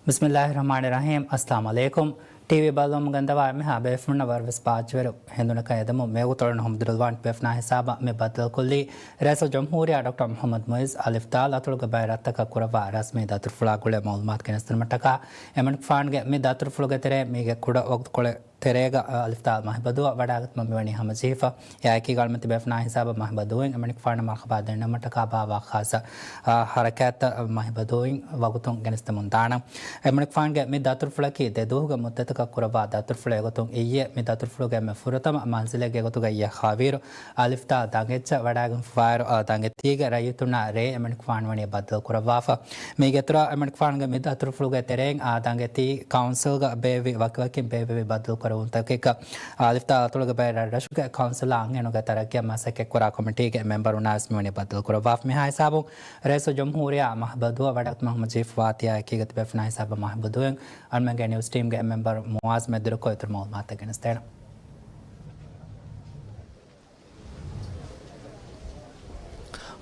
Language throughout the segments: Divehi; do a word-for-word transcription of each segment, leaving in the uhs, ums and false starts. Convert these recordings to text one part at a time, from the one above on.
ބިސްމިއްލާހި ރަޙްމާނި ރަޙީމް. އައްސަލާމު ޢަލައިކުމް. ޓީވީ ބައްލަވަމުން ގެންދަވާ އެންމެހާ ބޭފުޅުންނަށް ވަރަށްވެސް ބާއްޖަވެރި ހެނދުނަކަށް އެދެމުން މިވަގުތު އޮޅުން ހަމަދު ރިޟްވާން ބޭފުޅާ ހިސާބަށް މި ބައްދަލުކޮށްލީ ރައީސުލް ޖުމްހޫރިއްޔާ ޑޮކްޓަރ މުޙައްމަދު މުޢިއްޒު އަލިފް ދާލް އަތޮޅުގެ ބައެއް ރަށްތަކަށް ކުރައްވާ ރަސްމީ ދަތުރުފުޅާ ގުޅޭ މަޢުލޫމާތު ގެނެސްދިނުމަށްޓަކާ އެމަނިކުފާނުގެ މި ދަތުރުފުޅުގެ ތެރޭ މީގެ ކުޑަ ވަގުތުކޮޅެއް ތެރޭގަ، އަ، އަލިފް ދާލް މަހިބަދޫއަށް ވަޑާގަތުމަށް މިވަނީ ހަމަޖެހިފަ. އެއާއެކީގަ އަޅުމެން ތިބޭފުޅުންނާ ހިސާބަށް މަހިބަދޫއިން އެމަނިކުފާނަށް މަރުޙަބާ ދެންނެވުމަށްޓަކާ ބާއްވާ ޚާއްޞަ، އަ، ޙަރަކާތްތައް މަހިބަދޫއިން ވަގުތުން ގެނެސްދެމުން ދާނަން. އެމަނިކުފާނުގެ މި ދަތުރުފުޅަކީ ދެ ދުވަހުގެ މުއްދަތަކަށް ކުރައްވާ ދަތުރުފުޅެއް. އެގޮތުން އިއްޔެ މި ދަތުރުފުޅުގެ އެންމެ ފުރަތަމަ މަންޒިލެއްގެ ގޮތުގަ އިއްޔެ ހާވީރު އަލިފް ދާލް ދަނގެއްޗަށް ވަޑާގެންފަވާއިރު، އަ، ދަނގެތީގެ ރައްޔިތުންނާ ރޭ އެމަނިކުފާނު ވަނީ ބައްދަލު ކުރައްވާފަ. މީގެ އިތުރަށް އެމަނިކުފާނުގެ މި ދަތުރުފުޅުގެ ތެރެއިން، އާ، ދަނގެތީ ކައުންސިލްގަ ބޭއްވި ވަކިވަކިން ބޭއްވެވި ބައްދަލުކުރެވުންތަކެއްގަ، އާ، އަލިފް ދާލް އަތޮޅުގެ ބައެއް ރަށްރަށުގެ ކައުންސިލާ އަންހެނުންގެ ތަރައްގީއަށް މަސައްކަތްކުރާ ކޮމިޓީގެ މެމްބަރުންނާ ވެސް މިވަނީ ބައްދަލުކުރައްވާފަ. މިހާ ހިސާބުން ރައީސުލް ޖުމްހޫރިއްޔާ މަހިބަދޫއަށް ވަޑާގަތުމަށް ހަމަޖެހިފަވާ ތިޔާއެކީގަ ތިބޭފުޅުންނާ ހިސާބަށް މަހިބަދޫއިން އަޅުމެންގެ ނިއުސް ޓީމްގެ މެމްބަރު މުޢާޒް މެދުރުކޮށް އިތުރު މަޢުލޫމާތުތައް ގެނެސްދޭނަން.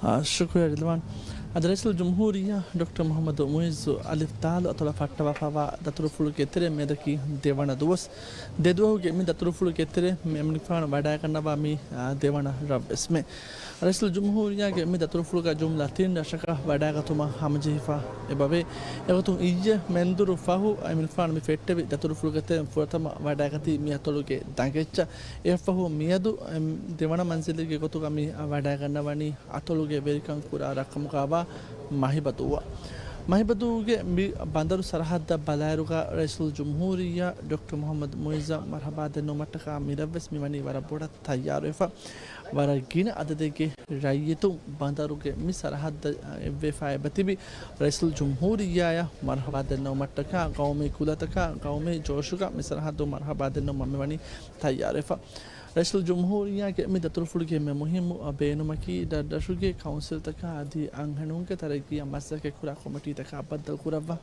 އާ، ޝުކުރިއްޔާ ރިޟްވާން. އަދި ރައީސުލް ޖުމްހޫރިއްޔާ ޑޮކްޓަރ މުޙައްމަދު މުޢިއްޒު އަލިފް ދާލު އަތޮޅަށް ފައްޓަވާފަވާ ދަތުރުފުޅުގެ ތެރެ މިއަދަކީ ދެވަނަ ދުވަސް. ދެ ދުވަހުގެ މި ދަތުރުފުޅުގެ ތެރެ މި އެމަނިކުފާނު ވަޑާގަންނަވާ މީ، އާ، ދެވަނަ ރަށްވެސްމެ. ރައީސުލް ޖުމްހޫރިއްޔާގެ މި ދަތުރުފުޅުގަ ޖުމްލަ ތިން ރަށަކަށް ވަޑާގަތުމަށް ހަމަޖެހިފަ އެބަވޭ. އެގޮތުން އިއްޔެ މެންދުރު ފަހު އެމަނިކުފާނު މި ފެއްޓެވި ދަތުރުފުޅުގެ ތެރެއިން ފުރަތަމަ ވަޑާގަތީ މި އަތޮޅުގެ ދަނގެއްޗަށް. އެއަށްފަހު މިއަދު ދެވަނަ މަންޒިލެއްގެ ގޮތުގަ މި ވަޑާގަންނަވަނީ އަތޮޅުގެ ވެރިކަން ކުރާ ރަށްކަމުގައިވާ މަހިބަދޫއަށް. މަހިބަދޫގެ މި ބަނދަރު ސަރަހައްދަށް ބަލާއިރުގަ ރައީސުލް ޖުމްހޫރިއްޔާ ޑޮކްޓަރ މުޙައްމަދު މުޢިއްޒަށް މަރުޙަބާ ދެންނެވުމަށްޓަކާ މިރަށްވެސް މިވަނީ ވަރަށް ބޮޑަށް ތައްޔާރުވެފަ. ވަރަށް ގިނަ އަދަދެއްގެ ރައްޔިތުން ބަނދަރުގެ މި ސަރަހައްދަށް އެއްވެފަ އެބަތިބި ރައީސުލް ޖުމްހޫރިއްޔާއަށް މަރުޙަބާ ދެންނެވުމަށްޓަކާ ގައުމީ ކުލަތަކާ ގައުމީ ޖޯޝުގަ މި ސަރަހައްދު މަރުޙަބާ ދެންނެވުމަށް މިވަނީ ތައްޔާރުވެފަ. ރައީސުލް ޖުމްހޫރިއްޔާގެ މި ދަތުރުފުޅުގެ އެންމެ މުހިއްމު ބޭނުމަކީ ރަށްރަށުގެ ކައުންސިލްތަކާ އަދި އަންހެނުންގެ ތަރައްގީއަށް މަސައްކަތްކުރާ ކޮމިޓީތަކާ ބައްދަލުކުރައްވާ.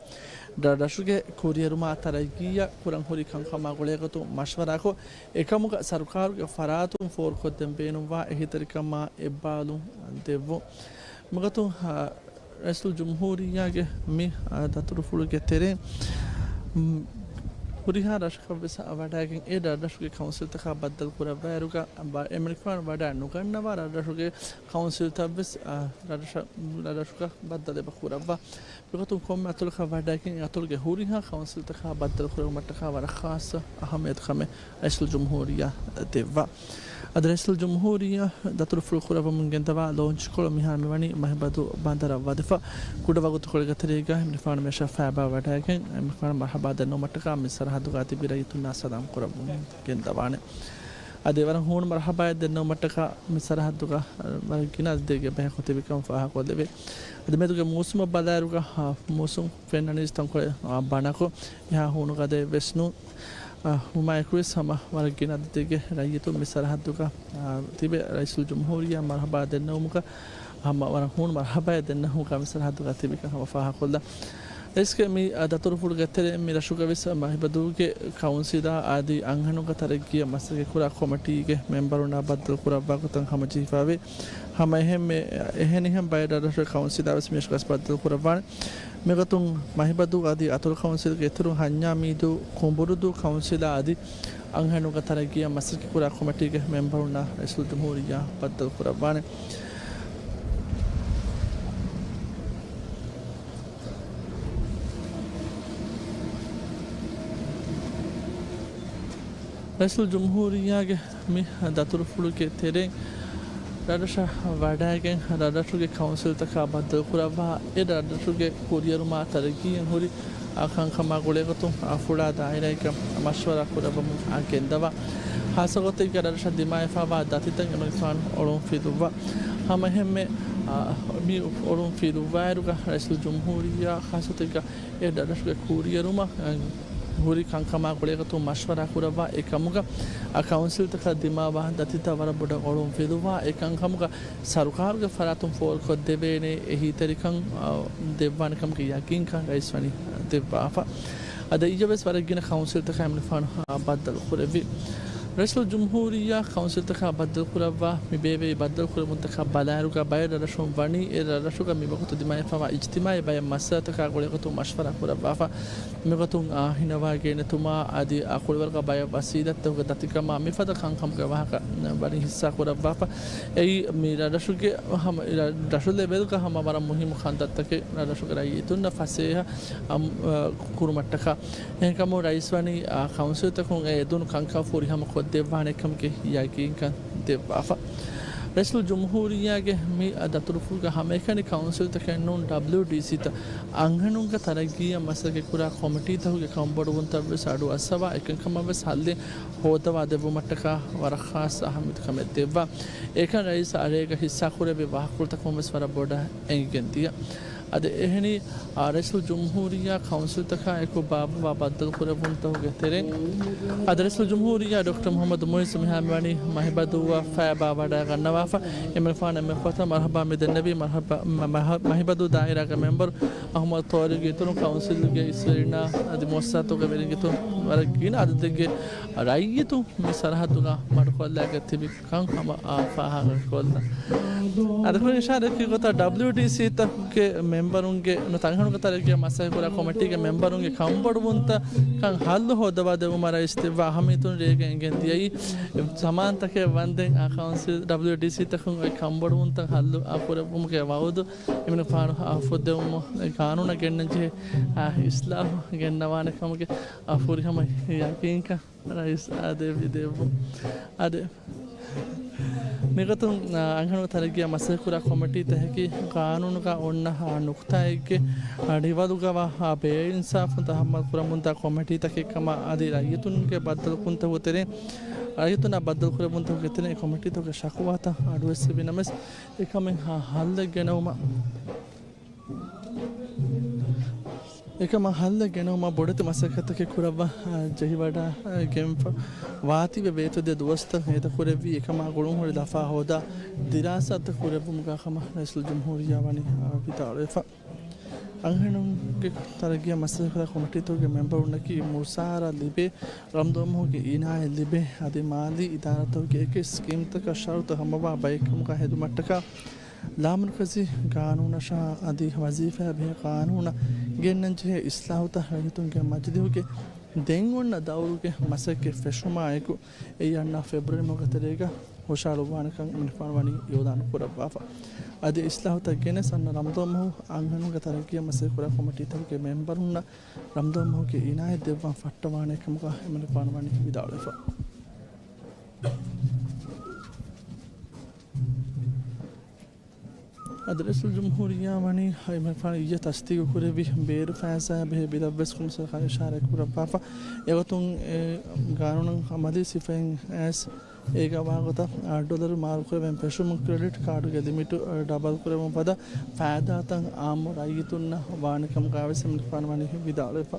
ރަށްރަށުގެ ކުރިއެރުމާ ތަރައްގީއަށް ކުރަންހުރި ކަންކަމާ ގުޅޭގޮތުން މަޝްވަރާކޮށް، އެކަމުގަ ސަރުކާރުގެ ފަރާތުން ފޯރުކޮށްދޭން ބޭނުންވާ އެހީތެރިކަމާ އެއްބާލުން ދެއްވުން. މިގޮތުން، އާ، ރައީސުލް ޖުމްހޫރިއްޔާގެ މި، އާ، ދަތުރުފުޅުގެ ތެރެއިން، މް، ހުރިހާ ރަށަކަށްވެސް ވަޑައިގެން އެ ރަށްރަށުގެ ކައުންސިލްތަކާ ބައްދަލުކުރައްވާއިރުގަ، އެމަނިކުފާނު ވަޑައި ނުގަންނަވާ ރަށްރަށުގެ ކައުންސިލްތައްވެސް، އާ، ރަށްރަށަށް، ރަށްރަށުގަ ބައްދަލު އެބަ ކުރައްވާ. މިގޮތުން ކޮންމެ އަތޮޅަކަށް ވަޑައިގެން އެ އަތޮޅުގެ ހުރިހާ ކައުންސިލްތަކާ ބައްދަލުކުރެއްވުމަށްޓަކާ ވަރަށް ޚާއްޞަ އަހައްމިއްޔަތު ކަމެއް ރައީސުލް ޖުމްހޫރިއްޔާ ދެއްވާ. އަދި ރައީސުލް ޖުމްހޫރިއްޔާ ދަތުރުފުޅު ކުރައްވަމުން ގެންދަވާ ލޯންޗްކޮޅު މިހާރު މިވަނީ މަހިބަދޫ ބަނދަރަށް ވަދެފަ. ކުޑަ ވަގުތުކޮޅެއްގެ ތެރޭގަ އެމަނިކުފާނު މިރަށަށް ފައިބާ ވަޑައިގެން އެމަނިކުފާނަށް މަރުޙަބާ ދެންނެވުމަށްޓަކާ މި ސަރަހައްދުގަ ތިބި ރައްޔިތުންނާ ސަލާމް ކުރައްވަމުން ގެންދަވާނެ. އަދި ވަރަށް ހޫނު މަރުޙަބާއެއް ދެންނެވުމަށްޓަކާ މި ސަރަހައްދުގަ ވަރަށް ގިނަ އަދަދެއްގެ ބަޔަކު ތިބިކަން ފާހަގަކޮށްލެވޭ. އަދި މިއަދުގެ މޫސުމަށް ބަލާއިރުގަ، އާ، މޫސުން ފެންނަނީސް ތަންކޮޅެއް، އާ، ބަނަކޮށް، އެހާ ހޫނު ގަދައެއް ވެސް ނޫން. އާ، ހުމާއެކުވެސް ހަމަ ވަރަށް ގިނަ އަދަދެއްގެ ރައްޔިތުން މި ސަރަހައްދުގަ، އާ، ތިބެ ރައީސުލް ޖުމްހޫރިއްޔާ މަރުޙަބާ ދެންނެވުމުގަ ހަމަ ވަރަށް ހޫނު މަރުޙަބާއެއް ދެންނެވުމުގަ މި ސަރަހައްދުގަ ތިބިކަން ހަމަ ފާހަގަކޮށްލަން. ރައީސްގެ މި، އާ، ދަތުރުފުޅުގެ ތެރެއިން މި ރަށުގަވެސް މަހިބަދޫގެ ކައުންސިލާ އަދި އަންހެނުންގެ ތަރައްގީއަށް މަސައްކަތްކުރާ ކޮމިޓީގެ މެމްބަރުންނާ ބައްދަލުކުރައްވާ ގޮތަށް ހަމަޖެހިފައިވޭ. ހަމައެހެންމެ، އެހެނިހެން ބައެއް ރަށްރަށުގެ ކައުންސިލާ ވެސް މި ރަށުގަވެސް ބައްދަލުކުރައްވާނެ. މިގޮތުން މަހިބަދޫ އަދި އަތޮޅު ކައުންސިލްގެ އިތުރުން ހަންޏާމީދޫ، ކުނބުރުދޫ ކައުންސިލާ އަދި އަންހެނުންގެ ތަރައްގީއަށް މަސައްކަތްކުރާ ކޮމިޓީގެ މެމްބަރުންނާ ރައީސުލް ޖުމްހޫރިއްޔާ ބައްދަލުކުރައްވާނެ. ރައީސުލް ޖުމްހޫރިއްޔާގެ މި ދަތުރުފުޅުގެ ތެރެއިން ރަށްރަށަށް ވަޑައިގެން ރަށްރަށުގެ ކައުންސިލްތަކާ ބައްދަލުކުރައްވާ އެ ރަށްރަށުގެ ކުރިއެރުމާ ތަރައްގީއެއް ހުރި އާ ކަންކަމާ ގުޅޭގޮތުން އާ ފުޅާ ދާއިރާއެއްގަ މަޝްވަރާ ކުރައްވަމުން އާ ގެންދަވާ. ޚާއްޞަގޮތެއްގަ ރަށްރަށަށް ދިމާވެފަވާ ދަތިތައް އެމަނިކުފާނު އޮޅުން ފިލުއްވާ. ހަމައެހެންމެ، އާ، މި އޮޅުން ފިލުއްވާއިރުގަ ރައީސުލް ޖުމްހޫރިއްޔާ ޚާއްޞަގޮތެއްގަ އެ ރަށްރަށުގެ ކުރިއެރުމަށް، އަ، ހުރި ކަންކަމާ ގުޅޭގޮތުން މަޝްވަރާ ކުރައްވާ އެކަމުގަ، އަ، ކައުންސިލްތަކަށް ދިމާވާ ދަތިތައް ވަރަށް ބޮޑަށް އޮޅުން ފިލުއްވާ އެކަންކަމުގަ، ސަރުކާރުގެ ފަރާތުން ފޯރުކޮށްދެވޭނެ އެހީތެރިކަން، އަ، ދެއްވާނެ ކަމުގެ ޔަގީންކަން ރައީސް ވަނީ ދެއްވާފަ. އަދި އިއްޔެވެސް ވަރަށް ގިނަ ކައުންސިލްތަކާ އެމަނިކުފާނު، އަ، ބައްދަލު ކުރެއްވި. ރައީސުލްޖުމްހޫރިއްޔާ ކައުންސިލްތަކާ ބައްދަލުކުރައްވާ މި ބޭއްވި ބައްދަލުކުރެއްވުންތަކާ ބަލާއިރުގަ ބައެއް ރަށްރަށުން ވަނީ އެ ރަށްރަށުގަ މިވަގުތު ދިމާވެފަވާ އިޖްތިމާޢީ ބައެއް މައްސަލަތަކާ ގުޅޭގޮތުން މަޝްވަރާ ކުރައްވާފަ. މިގޮތުން އާ ހިނަވާ ގެނެތުމާ އަދި އަ ކުޅިވަރުގަ ބައެއް ވަސީލަތްތަކުގެ ދަތިކަމާ މިފަދަ ކަންކަމުގެ ވާހަކަ ވަނީ ހިއްސާ ކުރައްވާފަ. އެއީ މި ރަށްރަށުގެ ހަމަ ރަށު ލެވެލްގަ ހަމަ ވަރަށް މުހިއްމު ކަންތައްތަކެއް ރަށްރަށުގެ ރައްޔިތުންނަށް ފަސޭހަ އަމް، އަ، ކުރުމަށްޓަކާ. އެހެންކަމުން ރައީސް ވަނީ، އާ، ކައުންސިލްތަކުން އެ އެދުނު ކަންކަން ފުރިހަމަ ކޮށްދެއްވާނެ ކަމުގެ ޔަގީންކަން ދެއްވާފަ. ރައީސުލްޖުމްހޫރިއްޔާގެ މި ދަތުރުފުޅުގަ ހަމައެކަނި ކައުންސިލްތަކެއް ނޫން، ޑަބްލިއުޑީސީތައް އަންހެނުންގެ ތަރައްގީއަށް މަސައްކަތްކުރާ ކޮމިޓީތަކުގެ ކަންބޮޑުވުންތައް ވެސް އަޑުއައްސަވާ، އެކަންކަމަށް ވެސް ހައްލެއް ހޯދަވާ ދެއްވުމަށްޓަކާ ވަރަށް ޚާއްޞަ އަހައްމިއްޔަތުކަމެއް ދެއްވާ. އެކަން ރައީސް އަރޭގަ ހިއްސާކުރެއްވި ވާހަކަފުޅުތަކުން ވެސް ވަރަށް ބޮޑަށް އެނގިގެން ދިޔަ. އަދި އެހެނީ، އާ، ރައީސުލްޖުމްހޫރިއްޔާ ކައުންސިލްތަކާ އެކު ބާއްވަވާ ބައްދަލުކުރެއްވުންތަކުގެ ތެރެއިން، އަދި ރައީސުލްޖުމްހޫރިއްޔާ ޑޮކްޓަރ މުޙައްމަދު މުޢިއްޒު މިހާރު މިވަނީ މަހިބަދޫއަށް ފައިބާ ވަޑައިގަންނަވާފަ. އެމަނިކުފާނަށް އެންމެ ފަހަތަށް މަރުޙަބާ މި ދެންނެވީ މަރުޙަބާ، މަ-، މަ-، މަހިބަދޫ ދާއިރާގެ މެމްބަރު އަޙްމަދު ޠާރިގެ އިތުރުން ކައުންސިލްގެ އިސްވެރިންނާ އަދި މުއައްސަސާތުގެ ވެރިންގެ އިތުރުން ވަރަށް ގިނަ އަދަދެއްގެ ރައްޔިތުން މި ސަރަހައްދުގަ މަޑުކޮށްލައިގެން ތިބި ކަން ހަމަ އާ ފާހަގަކޮށްލަން. އަދި ކުރިން އިޝާރަތްކުރި ގޮތަށް ޑަބްލިއުޑީސީތަކުގެ މެމްބަރުންގެ ނުވަތަ އަންހެނުންގެ ތަރައްގީއަށް މަސައްކަތްކުރާ ކޮމިޓީގެ މެމްބަރުންގެ ކަންބޮޑުވުންތައް ކަން ހައްލު ހޯދަވާ ދެއްވުމަށް ރައީސް ދެއްވާ އަހައްމިއްޔަތުން ރޭގަ އެނގެން ދިޔައީ. ޒަމާންތަކެއް ވަންދެން އާ ކައުންސިލް ޑަބްލިއުޑީސީތަކުން އޮތް ކަންބޮޑުވުންތައް ހައްލު އާ ކުރެއްވުމުގެ ވައުދު އެމަނިކުފާނު އާ ފުއްދެވުމުން އެ ގާނޫނަށް ގެންނަން ޖެހޭ އާ އިސްލާހު ގެންނަވާނެ ކަމުގެ އާ ފުރިހަމަ ޔަގީންކަން ރައީސް އާ ދެއްވި ދެއްވުން. އާދެ، މިގޮތުން، އާ، އަންހެނުން ތަރައްގީއަށް މަސައްކަތްކުރާ ކޮމިޓީތަކަކީ ގާނޫނުގަ އޮންނަ، އާ، ނުކުތާއެއްގެ، އާ، ރިވަލުގަވާ، އާ، ބޭއިންސާފުން ތަހައްމަލް ކުރަމުންދާ ކޮމިޓީތަކެއް ކަމަށް އަދި ރައްޔިތުންގެ ބައްދަލުކުންތަކުގެ ތެރެއިން ރައްޔިތުންނާ ބައްދަލުކުރެއްވުންތަކުގެ ތެރެއިން ކޮމިޓީތަކުގެ ޝަކުވާތައް އަޑުއެއްސެވި ނަމަވެސް، އެކަމެއް ހަ-، ހައްލެއް ގެނައުމަށް އެކަމަށް ހައްލެއް ގެނައުމަށް ބޮޑެތި މަސައްކަތްތަކެއް ކުރައްވާ، އަ، ޖެހިވަޑައިގެންފަ ވާތީވެ ވޭތުވެދިޔަ ދުވަސްތައް ހޭދަކުރެއްވީ އެކަމާ ގުޅުންހުރި ލަފާ ހޯދާ ދިރާސާތައް ކުރެއްވުމުގާ ކަމަށް ރައީސުލްޖުމްހޫރިއްޔާ ވަނީ، އަ، ވިދާޅުވެފަ. އަންހެނުންގެ ތަރައްގީއަށް މަސައްކަތްކުރާ ކޮމިޓީތަކުގެ މެމްބަރުންނަކީ މުސާރަ ލިބޭ، ރަމްދޯމަހުގެ އިނާޔަތް ލިބޭ، އަދި މާލީ އިދާރާތަކުގެ އެކި ސްކީމްތަކަށް ޝަރުތު ހަމަވާ ބައެއްކަމުގާ ހެދުމަށްޓަކާ، ލާމަރުކަޒީ ގާނޫނަށާ އަދި ވަޒީފާއާ ބެހޭ ގާނޫނަށް ގެންނަންޖެހޭ އިސްލާހުތައް ރައްޔިތުންގެ މަޖިލީހުގެ ދެން އޮންނަ ދައުރުގެ މަސައްކަތް ފެށުމާއެކު، އެއީ އަންނަ ފެބްރުއަރީ މަހުގެ ތެރޭގަ ހުށަހަޅުއްވާނެކަން އެމަނިކުފާނު ވަނީ އިއުލާނު ކުރައްވާފަ. އަދި އިސްލާހުތައް ގެނެސް އަންނަ ރަމްޟާން މަހު އަންހެނުންގެ ތަރައްގީއަށް މަސައްކަތްކުރާ ކޮމިޓީތަކުގެ މެމްބަރުންނަށް ރަމްޟާން މަހުގެ އިނާޔަތް ދެއްވަން ފައްޓަވާނެ ކަމުގަ އެމަނިކުފާނު ވަނީ ވިދާޅުވެފަ. އަދި ރައީސުލްޖުމްހޫރިއްޔާ ވަނީ އެމަނިކުފާނު އިއްޔެ ތަސްދީގު ކުރެއްވި ބޭރު ފައިސާއާ ބެހޭ ބިލަށްވެސް ކުރިން ސަރުކާރުން އިޝާރާތް ކުރައްވާފަ. އެގޮތުން އެ ގާނޫނުން އަމަލީ ސިފައިން އައިސް އޭގަ ވާގޮތަށް އާ ޑޮލަރު މާރުކުރެވެން ފެށުމުން ކްރެޑިޓް ކާޑުގެ ލިމިޓު އަ، ޑަބަލް ކުރެވުން ފަދަ ފައިދާތައް އާއްމު ރައްޔިތުންނަށް ވާނެ ކަމުގައިވެސް އެމަނިކުފާނު ވަނީ ވިދާޅުވެފަ.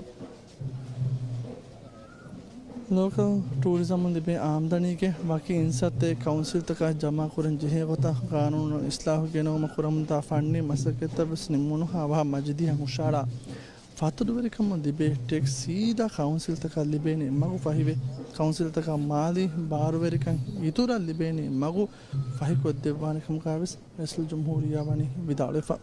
ލޯކަލް ޓޫރިޒަމުން ލިބޭ އާމްދަނީގެ ވަކި އިންސައްތައެއް ކައުންސިލްތަކަށް ޖަމާކުރަން ޖެހޭ ގޮތަށް ގާނޫނު އިސްލާހު ގެނައުމަށް ކުރަމުންދާ ފަންނީ މަސައްކަތްތައް ވެސް ނިންމުނުހާ ވާހަކަ މަޖިލީހަށް ހުށަހަޅާ. ފަތުރުވެރިކަމުން ލިބޭ ޓެކްސް ސީދާ ކައުންސިލްތަކަށް ލިބޭނީ މަގު ފަހިވެ، ކައުންސިލްތަކަށް މާލީ ބާރުވެރިކަން އިތުރަށް ލިބޭނީ މަގު ފަހިކޮށްދެއްވާނެ ކަމުގައިވެސް ރައީސުލްޖުމްހޫރިއްޔާ ވަނީ ވިދާޅުވެފަ.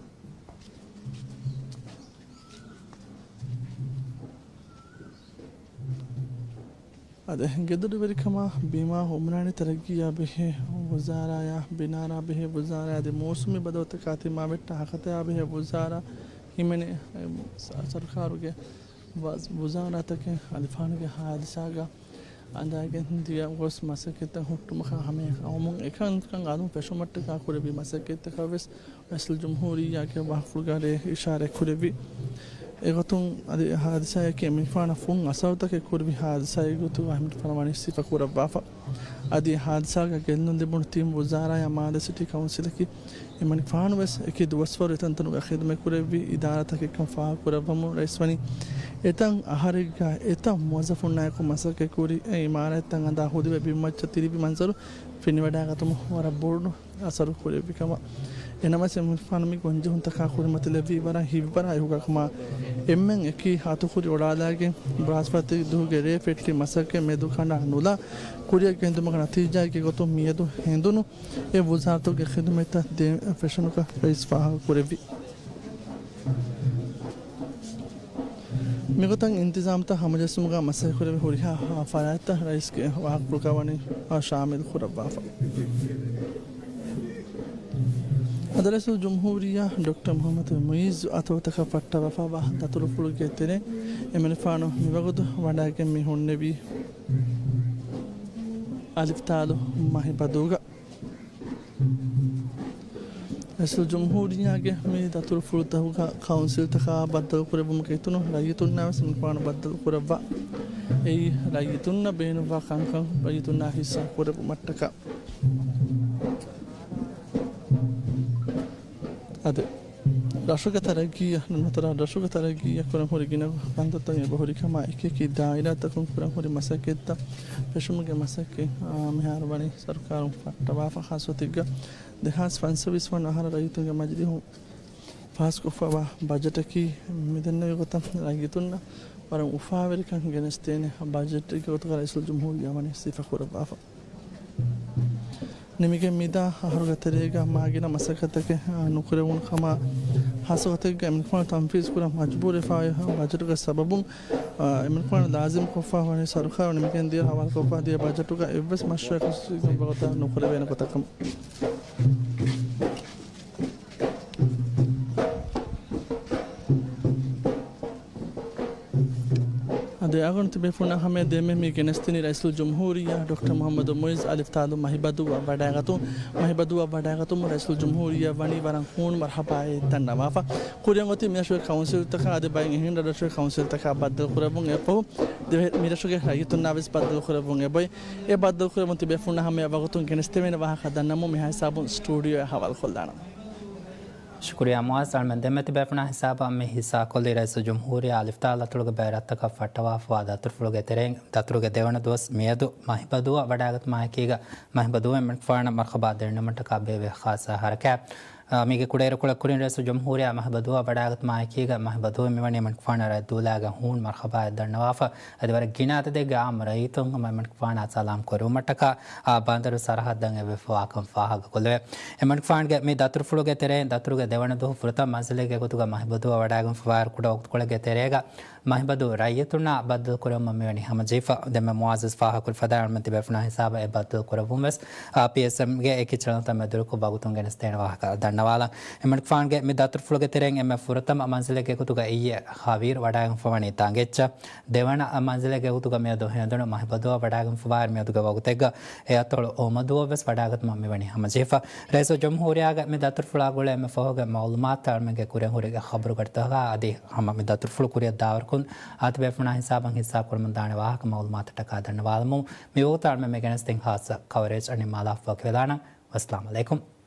އަދި ގެދޮރުވެރިކަމާ ބިމާ އުމްރާނީ ތަރައްގީއާ ބެހޭ ވުޒާރާއާ، ބިނާއަށް ބެހޭ ވުޒާރާއާ އަދި މޫސުމީ ބަދަލުތަކާ ތިމާވެއްޓާ ހަކަތަޔާ ބެހޭ ވުޒާރާ ހިމެނޭ، އެ، ސަ-، ސަރުކާރުގެ ވަޒް-، ވުޒާރާތަކެއް އަލިފާނުގެ ހާދިސާގަ އަނދައިގެން ދިޔަ ގޮސް މަސައްކަތްތައް ހުއްޓުމަކާ ހަމަޔަށް އައުމުން އެކަންކަން އަލުން ފެށުމަށްޓަކާ ކުރެއްވި މަސައްކަތްތަކަށް ވެސް ރައީސުލްޖުމްހޫރިއްޔާގެ ވާހަކަފުޅުގަ ރޭ އިޝާރަތް ކުރެއްވި. އެގޮތުން އަދި ހާދިސާއަކީ އެމަނިކުފާނަށް ފުން އަސަރުތަކެއް ކުރެއްވި ހާދިސާއެއް ގޮތުގަ އެމަނިކުފާނު ވަނީ ސިފަ ކުރައްވާފަ. އަދި ހާދިސާގަ ގެއްލުން ލިބުނު ތިން ވުޒާރާޔާ މާލެ ސިޓީ ކައުންސިލަކީ އެމަނިކުފާނު ވެސް އެކި ދުވަސްވަރު އެތަންތަނުގަ ޚިދުމަތް ކުރެއްވި އިދާރާތަކެއްކަން ފާހަގަކުރައްވަމުން ރައީސް ވަނީ އެތައް އަހަރެއްގަ އެތައް މުވައްޒަފުންނާއެކު މަސައްކަތްކުރި އެ އިމާރާތްތައް އަނދާ ހުދިވެ ބިންމައްޗަށް ތިރިބި މަންޒަރު ފެނިވަޑައިގަތުމަށް ވަރަށް ބޮޑު އަސަރު ކުރެއްވި ކަމަށް. އެނަމަވެސް އެމީހުންނަށް މި ގޮންޖެހުންތަކާ ކުރިމަތިލެއްވީ ވަރަށް ހިތްވަރާ އިހުގަ ކަމަށް. އެންމެން އެކީ އަތުކުރި އޮޅާލައިގެން ބްރަހަސްޕަތި ދުވަހުގެ ރޭ ފެއްޓި މަސައްކަތް މެދު ކަނޑާ ނުލާ ކުރިއަށް ގެންދުމުގެ ނަތީޖާއެއްގެ ގޮތުން މިއަދު ހެނދުނު އެ ވުޒާރަތުގެ ޚިދުމަތްތައް ދޭން ފެށުނުކަން ރައީސް ފާހަގަކުރެއްވި. މިގޮތަށް އިންތިޒާމްތައް ހަމަޖެއްސުމުގަ މަސައްކަތްކުރެއްވި ހުރިހާ ފަރާތްތައް ރައީސްގެ ވާހަކަފުޅުގަ ވަނީ ޝާމިލް ކުރައްވާފަ. އަދި ރައީސުލްޖުމްހޫރިއްޔާ ޑޮކްޓަރ މުޙައްމަދު މުޢިއްޒު އަތޮޅުތަކަށް ފައްޓަވާފައިވާ ދަތުރުފުޅުގެ ތެރެއިން އެމަނިކުފާނު މިވަގުތު ވަޑައިގެން މި ހުންނެވީ އަލިފްތާލު މަހިބަދޫގަ. ރައީސުލްޖުމްހޫރިއްޔާގެ މި ދަތުރުފުޅުތަކުގަ ކައުންސިލްތަކާ ބައްދަލުކުރެއްވުމުގެ އިތުރުން ރައްޔިތުންނާވެސް މިފާނު ބައްދަލުކުރައްވާ. އެއީ ރައްޔިތުންނަށް ބޭނުންވާ ކަންކަން ރައްޔިތުންނާ ހިއްސާ ކުރެއްވުމަށްޓަކާ. އަދި ރަށުގެ ތަރައްގީއަށް ނުނަތަރާ ރަށުގެ ތަރައްގީއަށް ކުރަން ހުރި ގިނަ ކަންތައްތައް އެބަހުރި ކަމަށް އެކިއެކި ދާއިރާތަކުން ކުރަން ހުރި މަސައްކަތްތައް ފެށުމުގެ މަސައްކަތް، އާ، މިހާރު ވަނީ ސަރުކާރުން ފައްޓަވާފަ ޚާއްޞަ ގޮތެއްގަ ދެހާސް ފަންސަވީސް ވަނަ އަހަރަށް ރައްޔިތުންގެ މަޖިލީހުން ފާސްކޮށްފައިވާ ބަޖެޓަކީ މިދެންނެވި ގޮތަށް ރައްޔިތުންނަށް ވަރަށް އުފާވެރިކަން ގެނެސްދޭނެ ބަޖެޓެއްގެ ގޮތުގަ ރައީސުލްޖުމްހޫރިއްޔާ ވަނީ ސިފަކުރައްވާފަ. ނިމިގެން މިދާ އަހަރުގެ ތެރޭގަ މާގިނަ މަސައްކަތްތަކެއް، އާ، ނުކުރެވުނު ކަމަށް ހާއްސަ ގޮތެއްގަ އެމަނިކުފާނު ތަންފީޒު ކުރަން މަޖުބޫރުވެފައިވާ ބަޖެޓުގެ ސަބަބުން، އާ، އެމަނިކުފާނު ލާޒިމް ކޮށްފަ ވަނީ ސަރުކާރު ނިމިގެން ދިޔަ ހަވާލުކޮށްފަ ދިޔަ ބަޖެޓުގަ އެއްވެސް މަޝްރައަކަށް ވަގުތަށް ނުކުރެވޭނެ ގޮތަކަށް. އަދި އަޅުގަނޑު ތިބޭފުޅުންނާ ހަމަޔަށް ދެންމެ މި ގެނެސްދިނީ ރައީސުލްޖުމްހޫރިއްޔާ ޑޮކްޓަރ މުޙައްމަދު މުޢިއްޒު އަލިފްތާލު މަހިބަދޫއަށް ވަޑައިގަތުން. މަހިބަދޫއަށް ވަޑައިގަތުމުން ރައީސުލްޖުމްހޫރިއްޔާ ވަނީ ވަރަށް ހޫނު މަރްޙަބާއެއް ދަންނަވާފަ. ކުރިއަށް އޮތީ މިރަށުގެ ކައުންސިލްތަކާ އަދި ބައެއް އެހެން ރަށްރަށުގެ ކައުންސިލްތަކާ ބައްދަލުކުރެއްވުން އެއަށްފަހު، ދިވެހި މިރަށުގެ ރައްޔިތުންނާވެސް ބައްދަލުކުރެއްވުން އެބައޮތް. އެ ބައްދަލުކުރެއްވުން ތިބޭފުޅުންނާ ހަމަޔަށް ވަގުތުން ގެނެސްދެވޭނެ ވާހަކަ ދަންނަމުން މިހާ ހިސާބުން ސްޓޫޑިއޯއަށް ހަވާލުކޮށްލާނަން. ޝުކުރިއްޔާ މުޢާޒް. އަޅުމެން ދެންމެ ތިބޭފުޅުންނާ ހިސާބަށް މި ހިއްސާކޮށްލީ ރައީސުލްޖުމްހޫރިއްޔާ އަލިފްތާލު އަތޮޅުގެ ބައި ރަށްތަކަށް ފައްޓަވާފައިވާ ދަތުރުފުޅުގެ ތެރެއިން ދަތުރުގެ ދެވަނަ ދުވަސް މިއަދު މަހިބަދޫއަށް ވަޑައިގަތުމާއެކީގަ މަހިބަދޫ އެމަނިކުފާނަށް މަރްޙަބާ ދެންނެވުމަށްޓަކާ ބޭއްވި ޚާއްޞަ ހަރަކާތް. އާ، މީގެ ކުޑައިރުކޮޅަށް ކުރިން ރައީސުލްޖުމްހޫރިއްޔާ މަހިބަދޫއަށް ވަޑައިގަތުމާއެކީގަ މަހިބަދޫ މިވަނީ އެމަނިކުފާނަށް ރައްދޫލާގެ ހޫނު މަރްޙަބާއެއް ދަންނަވާފަ. އަދި ވަރަށް ގިނަ އަދަދެއްގެ އާއްމު ރައްޔިތުން ހަމަ އެމަނިކުފާނާ ސަލާމް ކުރެވުމަށްޓަކާ، އާ، ބަނދަރު ސަރަހައްދަށް އެއްވެފަވާކަން ފާހަގަކޮށްލެވޭ. އެމަނިކުފާނުގެ މި ދަތުރުފުޅުގެ ތެރެއިން ދަތުރުގެ ދެވަނަ ދުވަހު ފުރަތަމަ މަންޒިލެއްގެ ގޮތުގަ މަހިބަދޫއަށް ވަޑައިގެންފަވާއިރު ކުޑަ ވަގުތުކޮޅެއްގެ ތެރޭގަ މަހިބަދޫ ރައްޔިތުންނާ ބައްދަލުކުރެވުމަށް މިވަނީ ހަމަޖެހިފަ. ދެންމެ މުޢާޒް ވެސް ފާހަގަކުރި ފަދައިން އަޅުމެން ތިބޭފުޅުންނާ ހިސާބަށް އެ ބައްދަލުކުރެއްވުން ވެސް، އާ، ޕީއެސްއެމްގެ އެކި ޗެނަލްތައް މެދުވެރިކޮށް ވަގުތުން ގެނެސްދޭނެ ވާހަކަ ދަންނަވާލަން. އެމަނިކުފާނުގެ މި ދަތުރުފުޅުގެ ތެރެއިން އެންމެ ފުރަތަމަ މަންޒިލެއްގެ ގޮތުގަ އިއްޔެ ހަވީރު ވަޑައިގެންފަވަނީ ދަނގެއްޗަށް. ދެވަނަ މަންޒިލެއްގެ ގޮތުގަ މިއަދު ހެނދުނު މަހިބަދޫއަށް ވަޑައިގެންފަވާއިރު މިއަދުގެ ވަގުތެއްގަ އެ އަތޮޅު އޮމަދޫއަށް ވެސް ވަޑައިގަތުމަށް މިވަނީ ހަމަޖެހިފަ. ރައީސުލްޖުމްހޫރިއްޔާގެ މި ދަތުރުފުޅާ ގުޅޭ އެންމެ ފަހުގެ މައުލޫމާތު އަޅުމެންގެ ކުރިއަށް ހުރި ޚަބަރުގަޑިތަކަށް އަދި ހަމަ މި ދަތުރުފުޅު ކުރިއަށް ދާވަރުކޮށް އާ ތިބޭފުޅުންނާ ހިސާބަށް ހިއްސާ ކުރަމުން ދާނެ ވާހަކަ މައުލޫމާތަށްޓަކާ ދަންނަވާލަމުން މިވަގުތު އަޅުމެން މި ގެނެސްދިން ޚާއްޞަ ކަވަރޭޖް ނިންމާލާފަ ވަކިވެލާނަން. ވައްސަލާމް އަލައިކުމް.